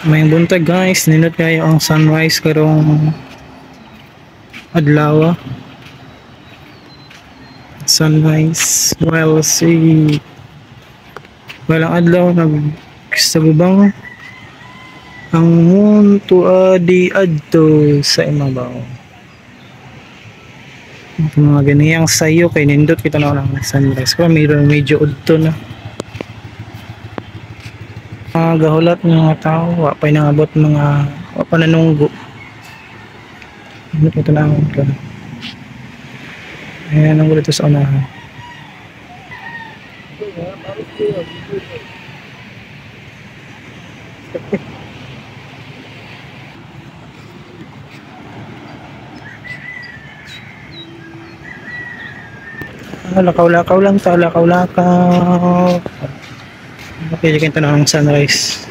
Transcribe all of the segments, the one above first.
May buntag guys, nindot kayo ang sunrise karong adlaw. Sunrise while si walang adlaw nagsabubang ang moon tuadi adto sa imabaw. Mga ganiyang sayo kay nindot kita na ang sunrise. Pero medyo udto na. Mga gahulat ng mga tao, wa pa nangabot mga wa pa nanunggo. Nindot ito na ang ka. Ayan ang dito sa unahan. Lakaw-lakaw lang ta, lakaw-lakaw. Pwede kayong tanaw ng sunrise.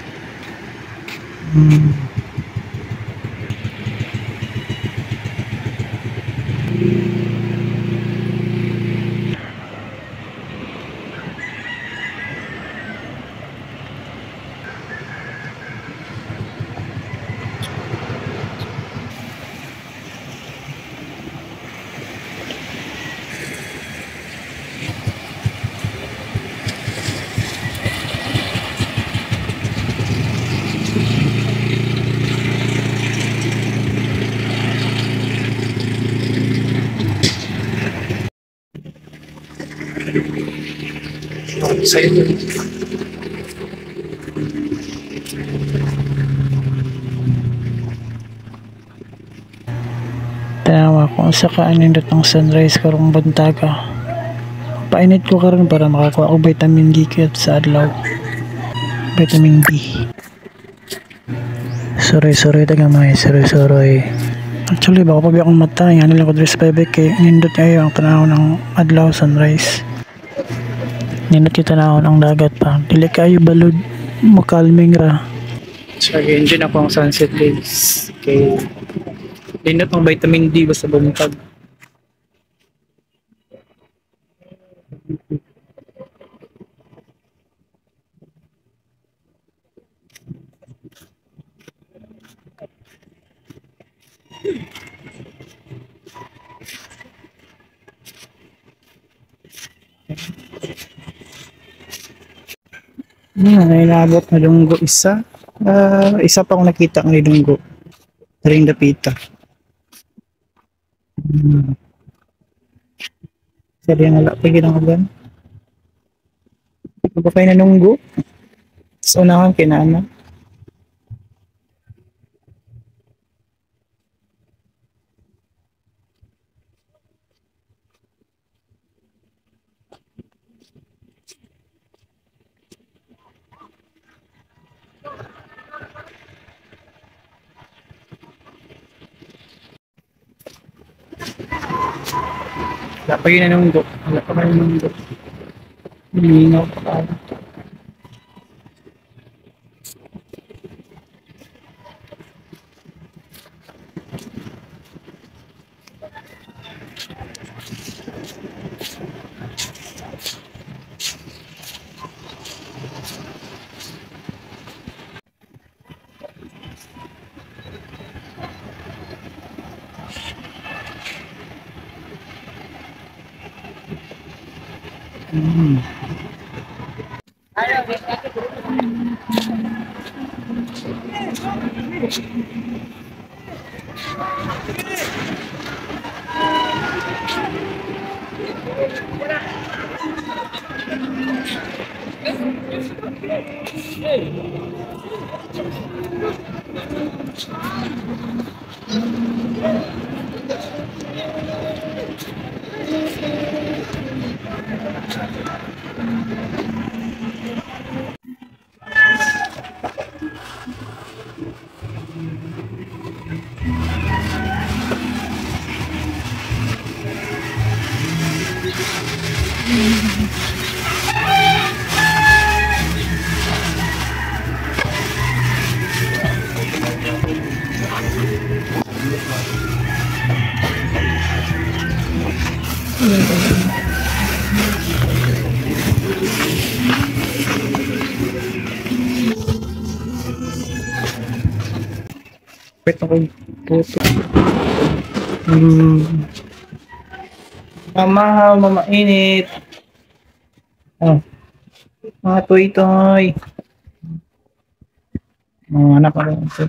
Sa'yo. Tanawa kung sa kaanindot ng sunrise karong buntaga. Painit ko karon para makakuha og vitamin D kayat sa adlaw. Vitamin D. Suroy-suroy ta gamay, suroy-suroy. Actually, baka pa akong mata, yan lang ko diri sa bebe kay nindot kayo ang tanaw ng adlaw sunrise. Nindot kita na ang dagat pa. Dili kayo balod, makalming ra. So, enjoy na ako ang sunset guys. Okay. Nindot ang vitamin D basta buntag. Nainabot na dunggo isa. Isa pa akong nakita ng dunggo. Ring dapita. Sorry, wala pa ginagawa. Ano pa kayo nanunggo? Sa unahan, kinana. Wala pa yun nanunggo. Wala pa kayo nanunggo. Hiningaw pa kayo. Pet ako puto. Mamahaw, mamainit. Oh. Mga toy-toy. Mga anak ko.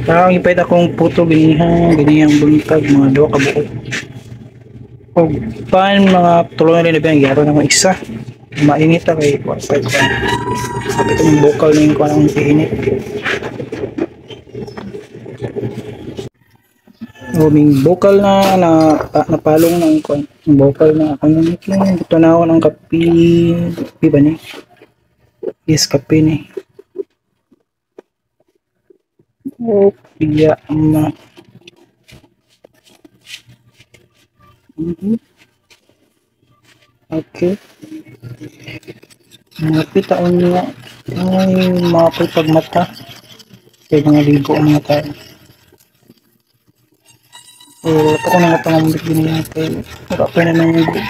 Parang ipait akong puto ganiha, ganihang buntag, mga duha ka buok. Og pan mga tulo na rin na gyaro na akong isa. Mainit ta kay wa pa ko. Sabi itong bukal na yung kuan ang init. O ming bukal na napalong na ang kuan. Ang bukal na ako nang ito na ako ng kape. Kape ba ni? Yes, kape ni. Oh, piya ma. Okay. Mga pitaon niya. Ay, mga pagmata. Kaya mga ligo ang mga tao. Oh, ito ko na nga pangambit din niya. Kaya wala pa na nangyay.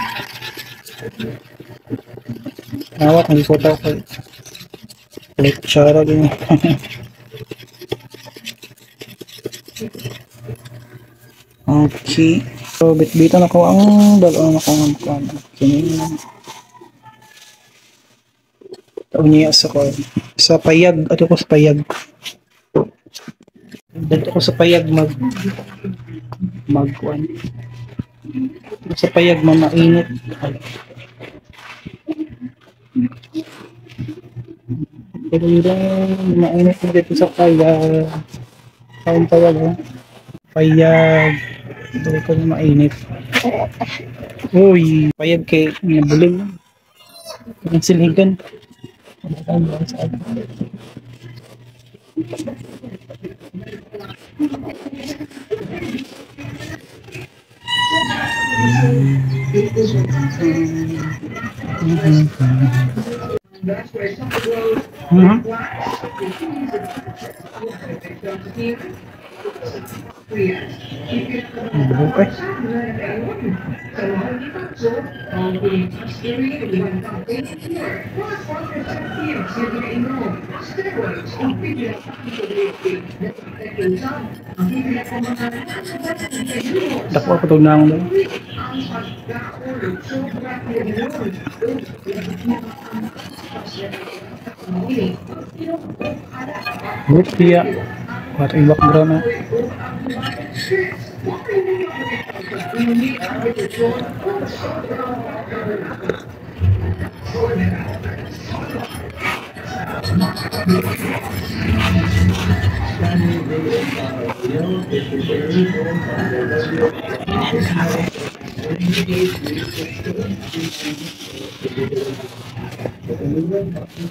Nawak, hindi ko tao kayo. Lechara ganyan. Okay. So, bitbitan ako ang dalawa na akong kuan. Kini. Taon niya sa kuan. Sa payag, ato ko sa payag. Dito ko sa payag mag kuan. Sa payag mamainit. Pero mainit dito sa payag. Taon payag, ha? Payag. Dito ko na mainit. Uy, payag kay nabuling. Ang silhigan. Okay. Dako ako tog naong daw. Rupia. What a background na.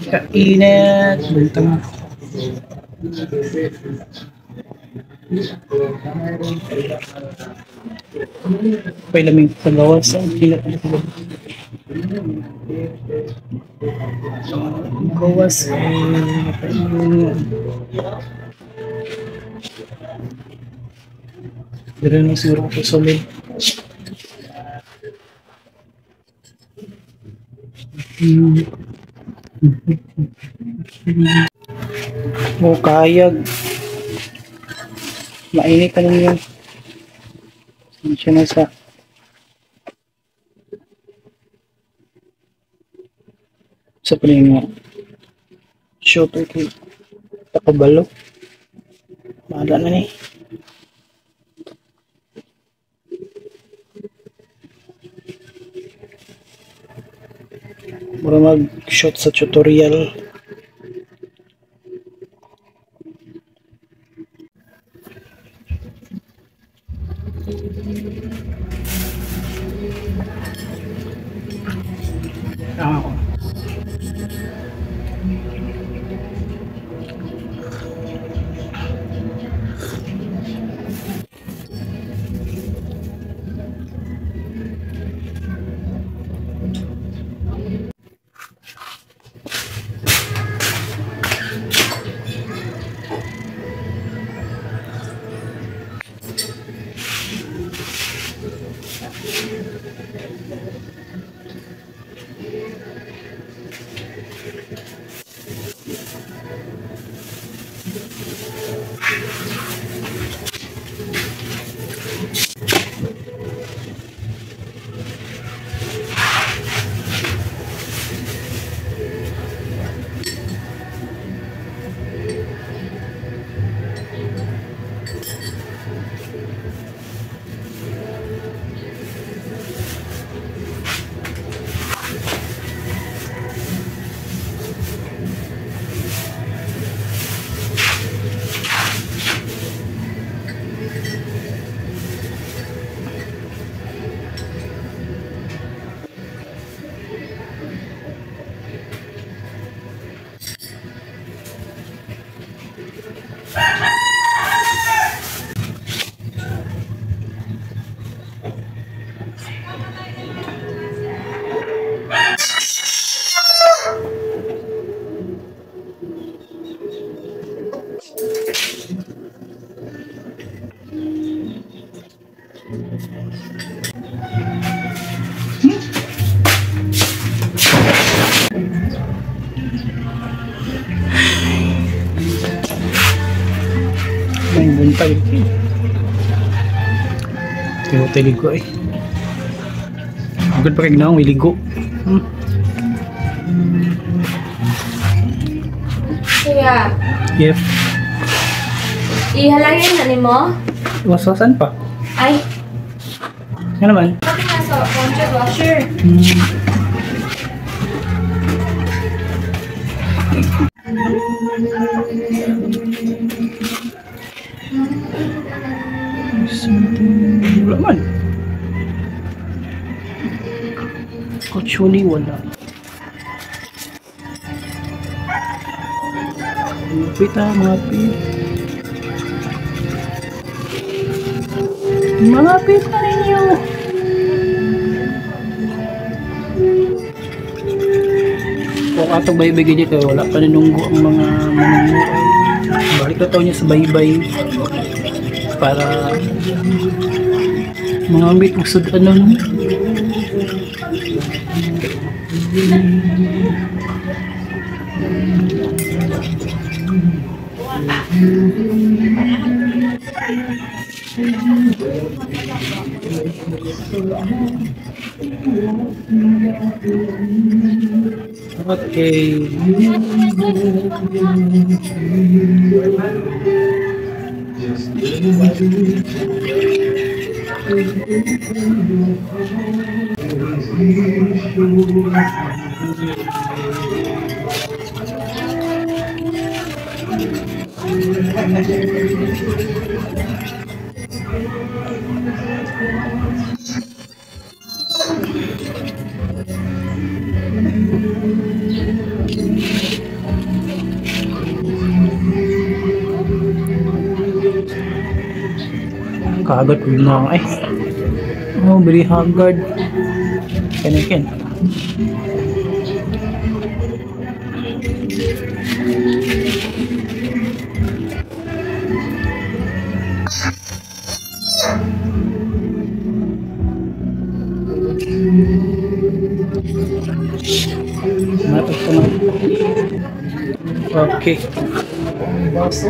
Kainit. Buntang. Pwede lamig sa gawas. Gawas. Pero na siguro ko solid. Oh, kayag. Mainit ka ninyo. Siya na sa paningo. Shoot okay. Takabalo. Bahala na ni. Mura mag-shoot sa tutorial. Ako. Pita yun. Tiyo tayo ligo eh. Agad pa kayo ginawa, may ligo. Kuya. Yep. Ihalangin na ni mo? Waswasan pa. Ay. Ano naman? Pati nga sa contract washer. Wala man. Actually, wala. Pita, mga pit. Mga pita ninyo! Kung atong baybay ganyan kayo, wala pa ninunggo ang mga manungo. Balik na taon niya sa baybay para mga ambit usod ano no? Okay. Kahagat ko na eh. Oh, very haggard. Kanikin. Matok ko na. Okay. Baso.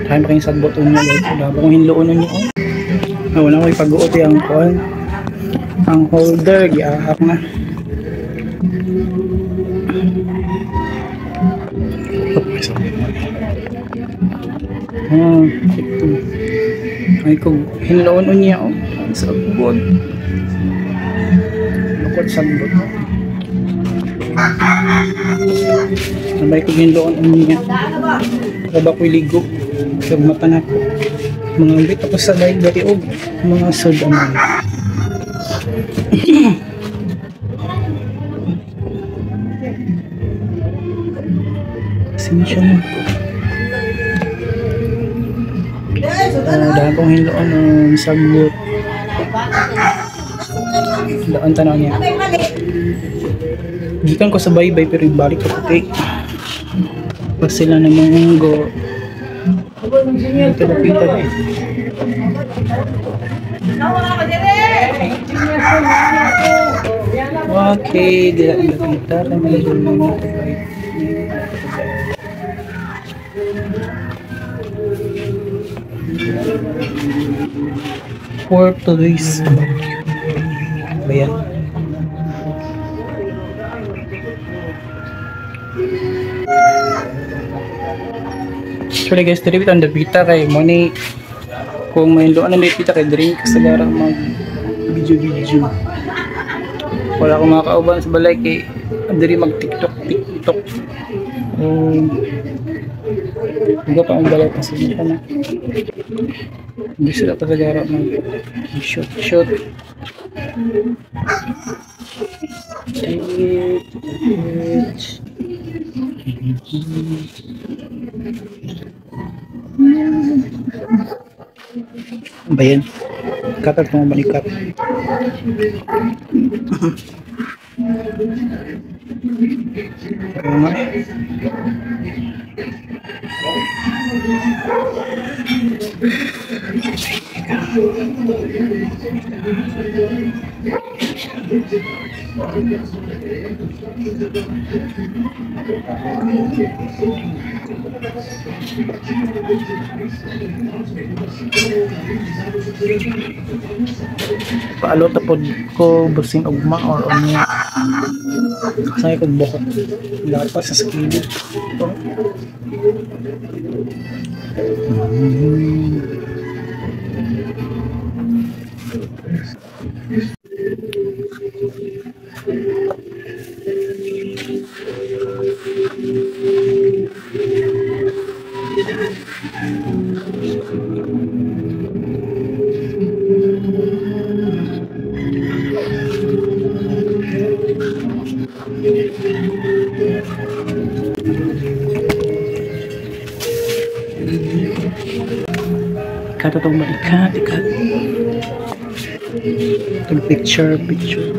Kaya pa kayong sagbot niya guys. Wala pa kong hinloon niyo. Oh. Wala ko ipag-uot yung kuan. Ang holder, giahak na. Ito. Ay kung hinloon niya oh. Ang sagbot. Lukot sagbot. Sabay ko hinloon niya. Kaba ko'y ligo. Kag mata na ko. Mga ambit ako sa daig dati og mga sud aman. Sinsya na. Dahil kong hinloon ang sagbot. Hinloon tanaw niya. Gikan ko sa baybay pero ibalik ko puti. Pa sila ng munggo. Ito lapitan eh. Okay, dila ang lapitan. For today's bayan. Actually guys, diri bitang dapita kay mo ni kung may loan na dapita kay drink kasagara mag video video. Wala akong mga kauban sa balay kay diri mag TikTok TikTok. Uga pa ang balay kasi na. Hindi sila kasagara mag shoot shoot. Ba yan? Katar itong balikat. Kaya nga eh. Paalo tapod ko busing ugma or unya. Kasay kog buhok. Lapas sa kilid. Ikat itong maikat, ikat. Itong picture, picture.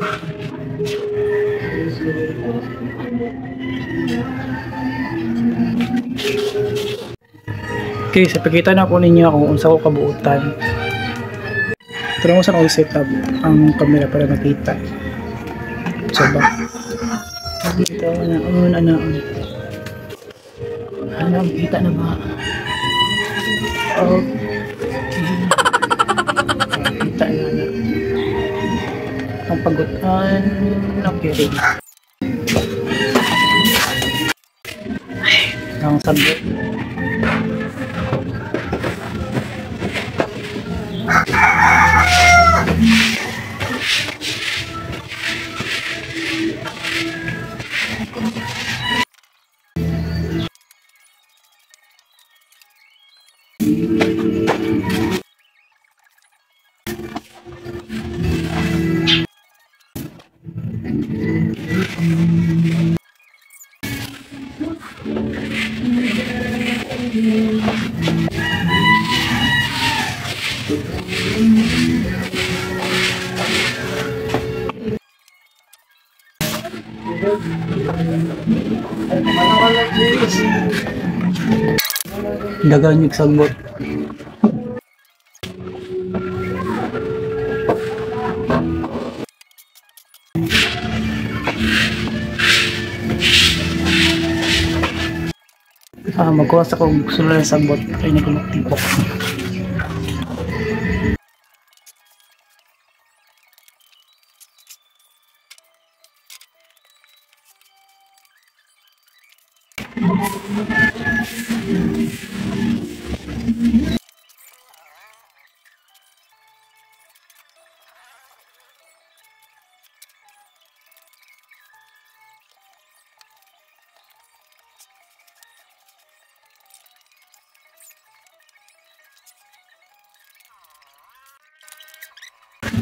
Okay, so pakita na ko ninyo kung unsa ko kabuutan. Tara mo sa ako set up ang camera para makita. So ba? Dito na on ana on. Ano, kita na ba? Okay. Kita na na. Ang pagutan. Okay, ready. Ay, ang sabot. Dagan yung sagbot. Magkuha sa kong gusto na sagbot ay nagulok-tipok.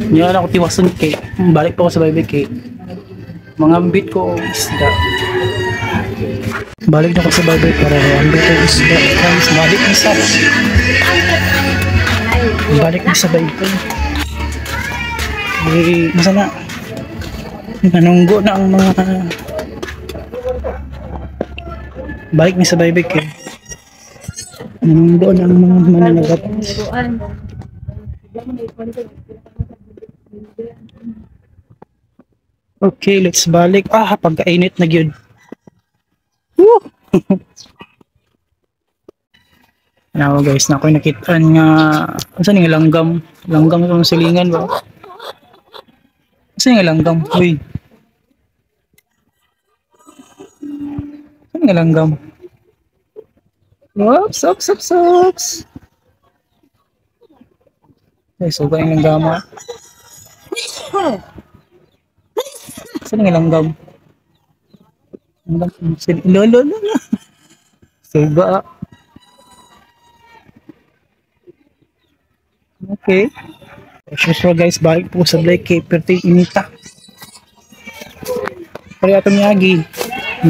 Hindi na ako tiwason kay balik pa ako sa baybay kay mga ambit ko isda. Balik na ako sa baybay para ambit ko isda. Guys, balik na sa balik na sa baybay. Eh, masa na? Nanunggo na ang mga balik na sa baybay kay nanunggo na ang mga mananagat. Okay, let's balik. Ah, pagkainit na gyud. Woo! Now guys, na ako'y nakitaan nga unsa ni nga langgam? Langgam itong silingan ba? Unsa ni nga langgam? Uy. Unsa ni nga langgam? Oops, oops, oops, oops. Ay, suga yung langgama. Saan nga langgam? Lolo, lolo. Suga. Okay. So guys, balik po sa Blake kay perti inita. Pare ato miyagi.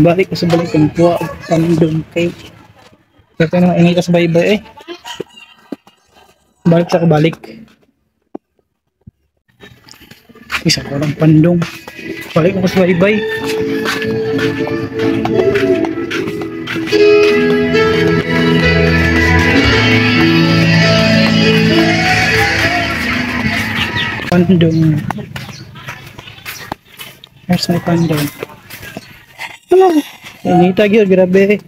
Balik ko sa balik ang kuha og pandong kay. Perti na inita sa baybay eh. Balik sa balik. Isa ko lang pandong. Balik ko sa baybay. Pandong. Here's my pandan. Ano? Inita gyud, grabe.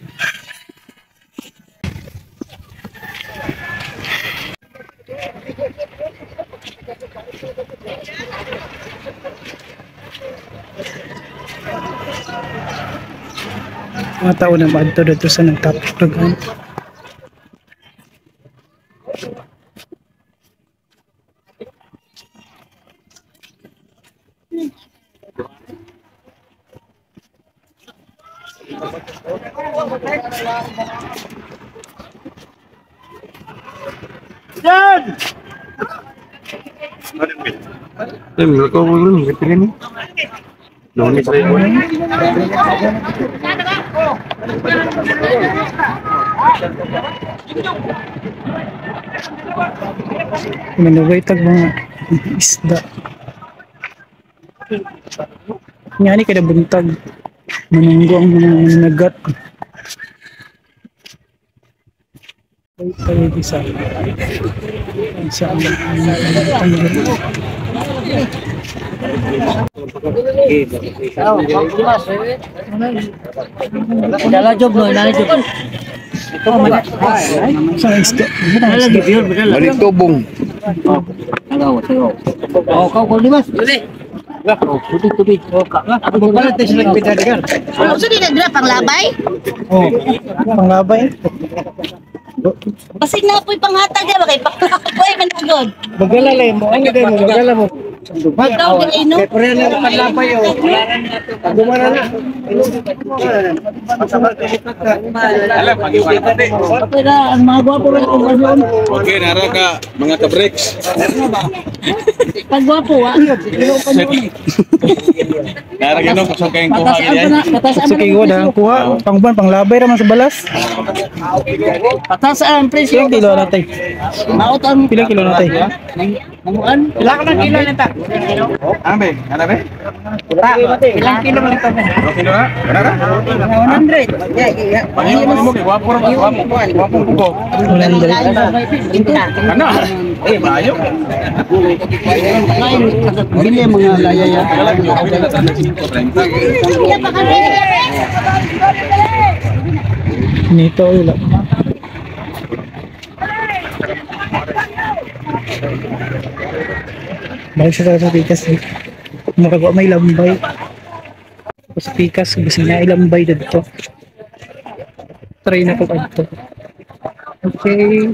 Mga tao na maadto dito sa nagtapok. Manugay tag mga isda. Ngani kada buntag manunggo ang mga nagat. Ay tayo isa. Sa Dala job no, dala job. Sa isda. Balik tubong. Oh, kau kau Dimas. Tubig tubig. Ako ba tayo sila pidadagan? Ano sa nila panglabay? Oh, panglabay. Basig na po'y panghatag ba kay panglabay man agod. Bagala lay mo, ang ganda mo, bagala mo. Daw gani no. Kaya na panglabay oh. Gumana na. Pero ang mga gwapo rin kung ano. Okay, nara ka mga ka-breaks. Pag gwapo ah. Nara gino kusog kayong kuha Patasaan ganyan. pa na, patasaan Sa kay wala kuha pangban panglabay ra man sa balas. Patasaan presyo. Ilang kilo na tay? Maot ang Pila kilo na tay? nanguan. Pila ka na kilo na ta? Ano be? Ano be? Ilang kilo man ito? Kilo na? Ano na? 100. Panginoon mo kay gwapo ra gwapo. Gwapo ko. 100. Ano? Eh, maayo. Bili ang mga layaya. Nito wala. Balik sa sa pikas. Murag wa may lambay. Sa pikas gusto niya ilambay didto. Try na ko adto. Okay.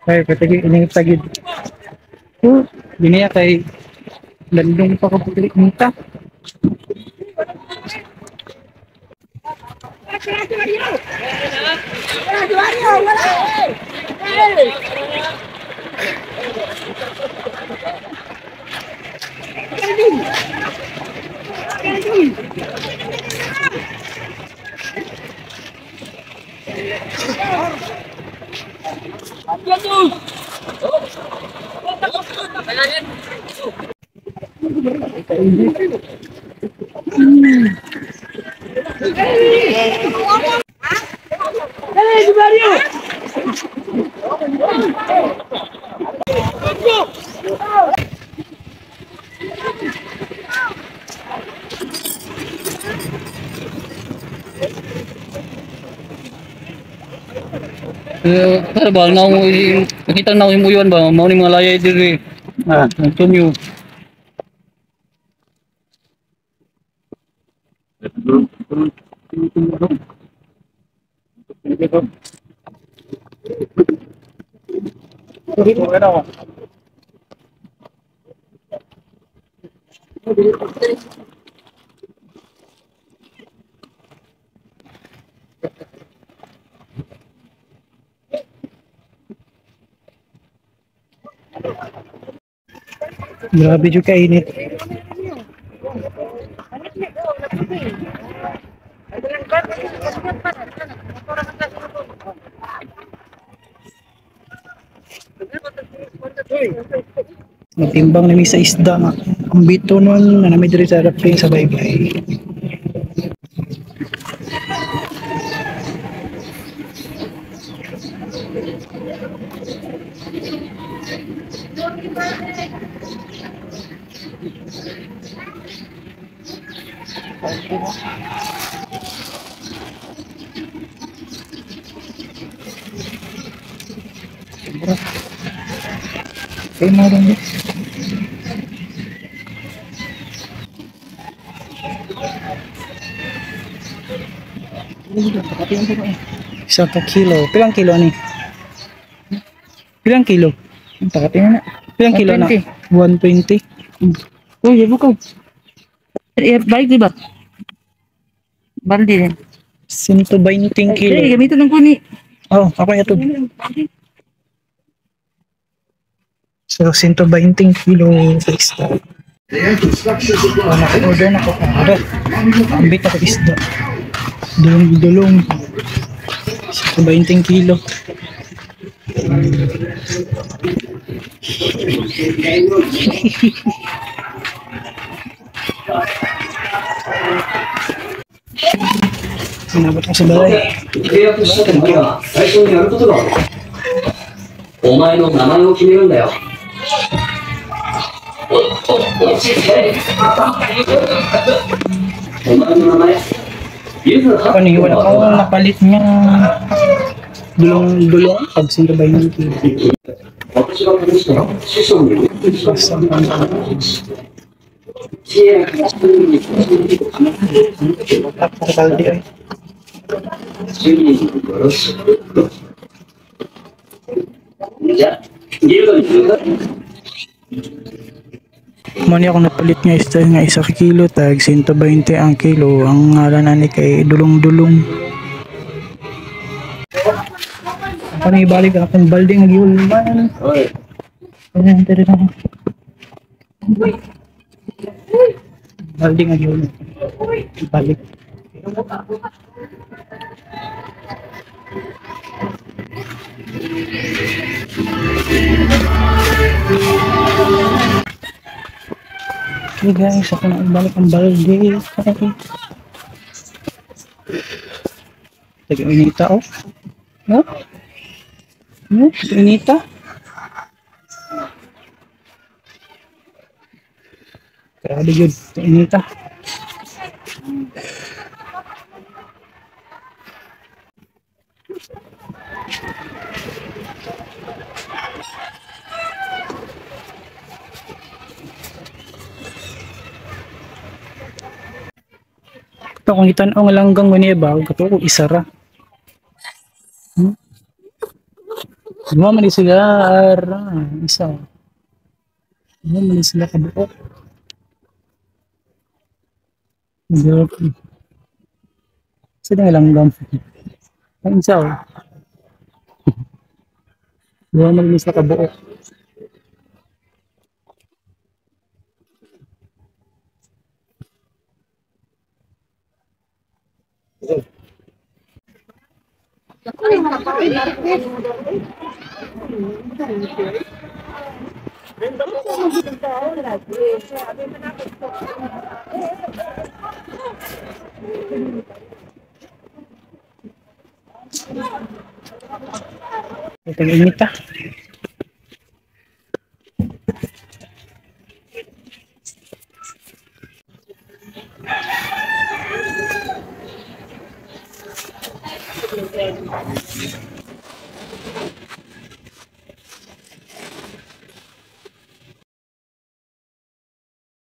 Ay, patagi ining tagid. Oh, diniya kay landong pa ko pili nita. Pero ba na nakita na mo yun ba mao ni mga layay diri. Ah, Antonio. Grabe jud kainit. Nagtimbang nami sa isda nga. Ang bito nun, na nami diri sa Raffling sa baybay. Okay, mga rin. Isa ka kilo. Pilang kilo ni? Pilang kilo? Takatin na. Pilang kilo na? 120. Uy, yabo ko. Bike di ba? Baldi din. 120 kilo. Ay, gamitin ng kuni. Oh, ako ito. So, 120 kilo sa isda. Oh, naka-order na ko. Order. Ambit ako isda. Dulong-dulong. 120 kilo. Inabot ko sa balay. 契約したってもが最初にやることがある。お前の名前を決めるんだよ。お前の名前、ゆずは Ano yun? Wala akong napalit niya. Dulong-dulong. Pag 120 kilo. 私が試したら師匠に Basta ang Tapos kaldi ay. Mani ako napalit nga isda nga isa ka kilo tag 120 ang kilo. Ang ngalan ani kay dulong-dulong. Ako na ibalik ang akong balde nga giulman. Ayan, tira na. Balde nga giulman. Ibalik. Okay guys, ako na ibalik ang balde. Tag-inita oh. No? No? Inita? Grabe yun. Inita. Ito kung itan-aw nga langgang nguneba, kato ko isa ra. Duha man ni sila ara, isa. Duha man ni sila kabuok. Grabe. Sa nga langgam. Ang isa oh. Duha man ni sila kabuok. Ito yung init ah.